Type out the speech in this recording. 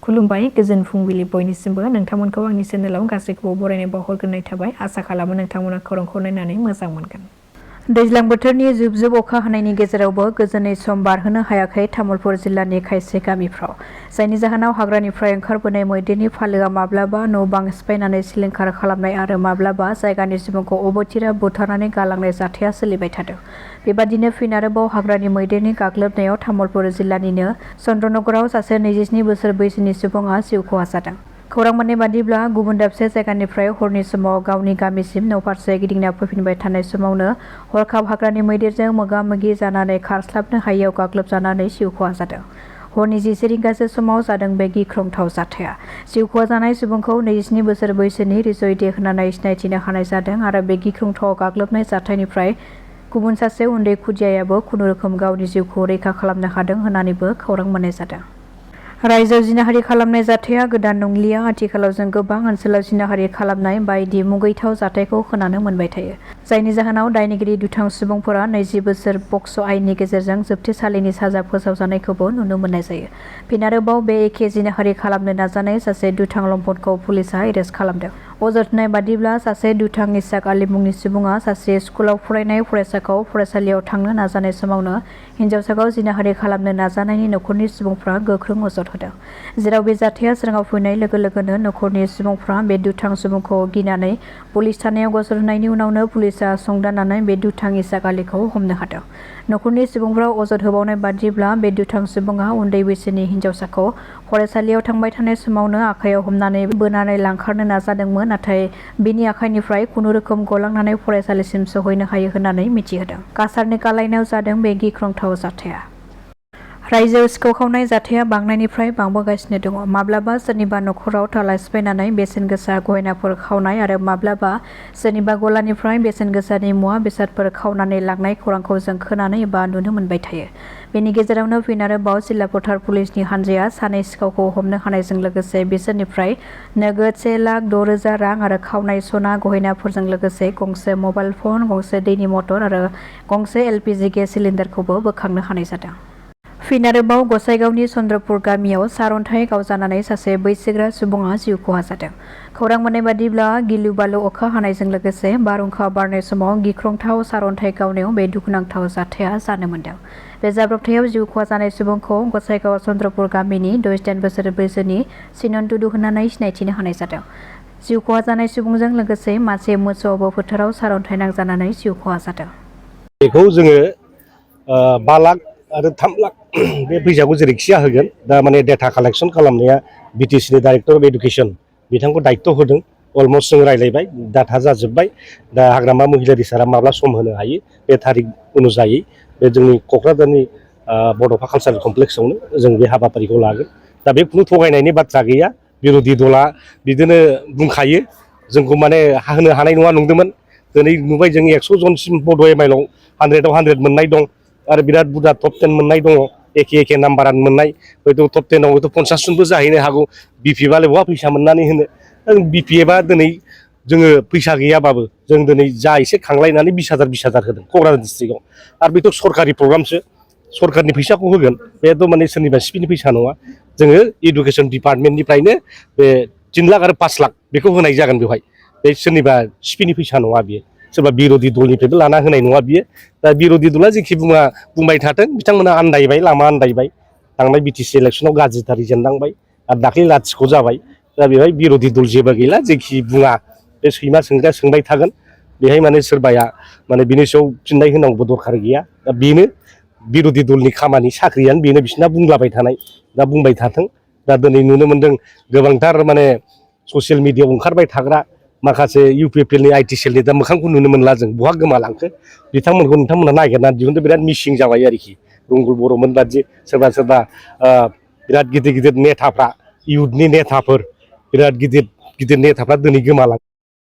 खुलुमबाय गोजोन फुंबिलि बयनिसिमबो नोंथांमोनखौ आंनि चेनेलाव गासैखौबो बरायनाय बावहरग्रोनाय थाबाय आसा खालामो नोंथांमोना खौरांखौ नायनानै मोजां मोनगोन। दैज्लां बोथोरनि जुब जुब अखा हानायनि गेजेरावबो गोजोनै सम बारहोनो हायाखै तामुलपुर जिल्लानि खायसे गामिफ्राव, जायनि जाहोनाव हाग्रानिफ्राय ओंखारबोनाय मैदेरनि फालोआ माब्लाबा न' बां सिफायनानै सिलिंखार खालामनाय आरो माब्लाबा जायगानि सुबुंखौ अबथिरा बुथारनानै गालांनाय जाथाया सोलिबाय थादों। बेबादिनो फिन आरोबाव हाग्रानि मैदेरनि गाग्लोबनायाव तामुलपुर जिल्लानिनो चन्द्रनगराव सासे 27 बोसोर बैसोनि सुबुङा जिउ खहा जादों। खौरां मोननाय बादिब्ला गुबुन दाबसे जायगानिफ्राय हरनि समाव गावनि गामिसिम न'फारसे गिदिंना फैफिनबाय थानाय समावनो हरखाब हाग्रानि मैदेरजों मोगा मोगि जानानै खारस्लाबनो हायैयाव गाग्लोबजानानै जिउ खहा जादों। हरनि 10 रिंगासो समाव जादों बे गिख्रंथाव जाथाया। जिउ खहा जानाय सुबुंखौ 27 बोसोर बैसोनि रिजय दे होननानै सिनायथिनो हानाय जादों आरो बे गिख्रंथाव गाग्लोबनाय जाथायनिफ्राय गुबुन सासे उन्दै खुदियायाबो खुनुरोखोम गावनि जिउखौ रैखा खालामनो हादों होननानैबो खौरां मोननाय जादों। रायजोआव जिनाहारि खालामनाय जाथाया गोदान नंलिया। आथिखालाव जों गोबां ओनसोलाव जिनाहारि खालामनाय बायदि मुगैथाव जाथायखौ खोनानो मोनबाय थायो, जायनि जाहोनाव दायनिगिरि दुथां सुबुंफोरा 20 बोसोर पक्स' आयेननि गेजेरजों जोबथेसालिनि साजा फोसावजानायखौबो नुनो मोननाय जायो। फिन आरोबाव बे एखे जिनाहारि खालामनो नाजानाय सासे दुथां लम्पटखौ पुलिसआ एरेस्ट खालामदों। अजद होनाय बादिब्ला सासे दुथां इसाक आली मुंनि सुबुङा सासे स्कुलाव फरायनाय फरायसाखौ फरायसालियाव थांनो नाजानाय समावनो हिन्जावसाखौ जिनाहारि खालामनो नाजानायनि नखरनि सुबुंफ्रा गोख्रों अजद होदों, जेराव बे जाथाया सोराङाव फैनाय लोगो लोगोनो नखरनि सुबुंफ्रा बे दुथां सुबुंखौ गिनानै पुलिस थानायाव गसर होनायनि उनावनो पुलिसआ संदाननानै बे दुथां इसाक आलीखौ हमनो हादों। नखरनि सुबुंफ्रा अजद होबावनाय बादिब्ला बे दुथां सुबुङा उन्दै बैसोनि हिन्जावसाखौ फरायसालियाव थांबाय थानाय समावनो आखाइयाव हमनानै बोनानै लांखारनो नाजादोंमोन, नाथाय बिनि आखाइनिफ्राय खुनुरोखोम गलांनानै फरायसालिसिम सहैनो हायो होननानै मिथिहोदों। काछारनि कालाइनाव जादों बे गिख्रंथाव जाथाया। रायजोआव सिखाव खावनाय जाथाया बांनायनिफ्राय बांबोगासिनो दङ। माब्लाबा सोरनिबा नखराव ताला सिफायनानै बेसेन गोसा गहेनाफोर खावनाय आरो माब्लाबा सोरनिबा गलानिफ्राय बेसेन गोसानि मुवा बेसादफोर खावनानै लांनाय खौरांखौ जों खोनानो एबा नुनो मोनबाय थायो। बेनि गेजेरावनो फिन आरोबाव जिल्ला फोथार पुलिसनि हान्जाया सानै सिखावखौ हमनो हानायजों लोगोसे बिसोरनिफ्राय नोगोद 1,06,000 रां आरो खावनाय सना गहेनाफोरजों लोगोसे गंसे मबाइल फन, गंसे दैनि मटर आरो गंसे LPG गेस सिलिन्डारखौबो बोखांनो हानाय जादों। फिन आरोबाव गसाइगावनि चन्द्रपुर गामियाव सारअन्थाइ गावजानानै सासे बैसोगोरा सुबुङा जिउ खहा जादों। खौरां मोननाय बादिब्ला गिलु बालु अखा हानायजों लोगोसे बारहुंखा बारनाय समाव गिख्रंथाव सारअन्थाइ गावनायाव बे दुखुनांथाव जाथाया जानो मोनदों। बे जाब्रबथायाव जिउ खहा जानाय सुबुंखौ गसाइगाव चन्द्रपुर गामिनि 68 बोसोर बैसोनि सिनन टुडु होननानै सिनायथिनो हानाय जादों। जिउ खहा जानाय सुबुंजों लोगोसे मासे मोसौआबो फोथाराव सारअन्थाइ नांजानानै जिउ खहा जादों। बेखौ जोङो 5 लाख आरो 3 लाख बे फैसाखौ जेरैखिया होगोन। दा माने डेटा कालेक्सन खालामनाया BTCनि डाइरेक्टर अफ एडुकेसन बिथांखौ दायित्व होदों। अलमस्ट जों रायज्लायबाय, डाटा जाजोब्बाय। दा हाग्रामा महिलारि सारा माब्ला सम होनो हायो बे थारिख अनुजायै बे जोंनि क'क्राझारनि बड'फा कालसारेल कमप्लेक्सआवनो जों बे हाबाफारिखौ लागोन। दा बे खुनु थगायनायनि बाथ्रा गैया। बिर'धि दला बिदिनो बुंखायो जोंखौ माने होनो हानाय नङा नंदोंमोन। दिनै नुबाय जों 100 जनसिम बड' MILआव 100आव 100 मोननाय दं आरो बिराद बुरजा टप 10 मोननाय दङ। एखे नाम्बारानो मोननाय, हयथ' टप 10आव हयथ' 50 जनबो जाहैनो हागौ। BPएफआलाय बहा फैसा मोननानै होनो। BPएफआ दिनै जोङो फैसा गैयाबाबो जों दिनै जा एसे खांलायनानै 20,000 होदों क'क्राझार डिस्ट्रिक्टआव। आरो बेथ' सरकारि प्रग्रामसो, सरकारनि फैसाखौ होगोन। बेथ' माने सोरनिबा सिपिनि फैसा नङा। जोङो इडुकेसन डिपार्टमेन्टनिफ्रायनो बे 3 लाख आरो 5 लाख बेखौ होनाय जागोन बेवहाय। बे सोरनिबा सिपिनि फैसा नङा बियो, सोरबा बिर'धि दलनिफ्रायबो लाना होनाय नङा बियो। दा बिर'धि दला जेखि बुंबाय थाथों, बिथांमोना आन्दायबाय, लामा आन्दायबाय। थांनाय BTC इलेक्सनाव गाज्रिथारै जेननांबाय आरो दाख्लै लाथिख' जाबाय। दा बेवहाय बिर'धि दल जेबो गैला, जेखि बुङा बे सैमा सोंग्राया सोंबाय थागोन। बेहाय माने सोरबाया माने बिनि सायाव फिननाय होनांगौ दरखार गैया। दा बेनो बिर'धि दलनि खामानि, साख्रियानो बेनो बिसिना बुंलाबाय थानाय। दा बुंबाय थाथों। दा दिनै नुनो मोनदों गोबांथार माने ससियेल मिडियाआव ओंखारबाय थाग्रा माखासे UPPLनि IT सेलनि दा मोखांखौ नुनो मोनला जों, बहा गोमालांखो। बिथांमोनखौ नोंथांमोना नागिरनानै दिहुननो बिराद मिसिं जाबाय आरोखि। रुंगुल बर'मोन बादि सोरबा बिराद गिदिर नेताफ्रा, इउथनि नेताफोर, बिराद गिदिर नेताफ्रा दिनै गोमालांबाय।